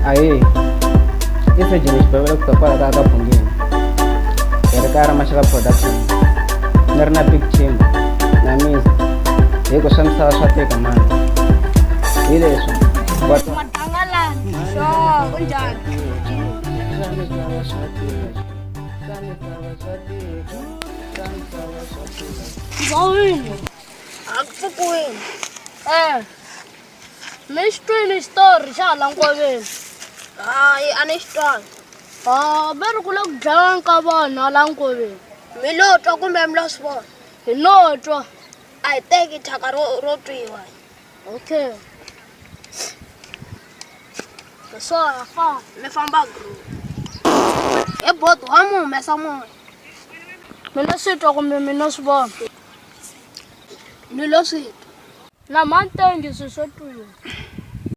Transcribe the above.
Ahee, i Surgeon Xibavela kusuka kwala ka ka Bungeni hi ri kaya ra Maxaka Production ni ri na Big Team na Miss hi ku swa misava swa tika mani hi leswi wa Madangalani. Sure, kunjani? Swa misava swa tika swa misava swa tika swa misava swa tika. Ndzawini. A ku pfukiwini. Eh. Mi xi twini xitori xa hala nkoveni? Hayi, a ni xi twangi. Ha, va ri ku le ku dlaweni ka vanhu hala nkoveni. Mi lo twa kumbe mi lo swi vona? Hi lo twa. A hi teki thyaka ro twiwa. Okay. Hi swona famba. Mi famba group. He bodo wa mi humesa moya. Mi lo swi twa kumbe mi lo swi vona? Ni lo swi twa. Na mani tengi swi swo twiwa.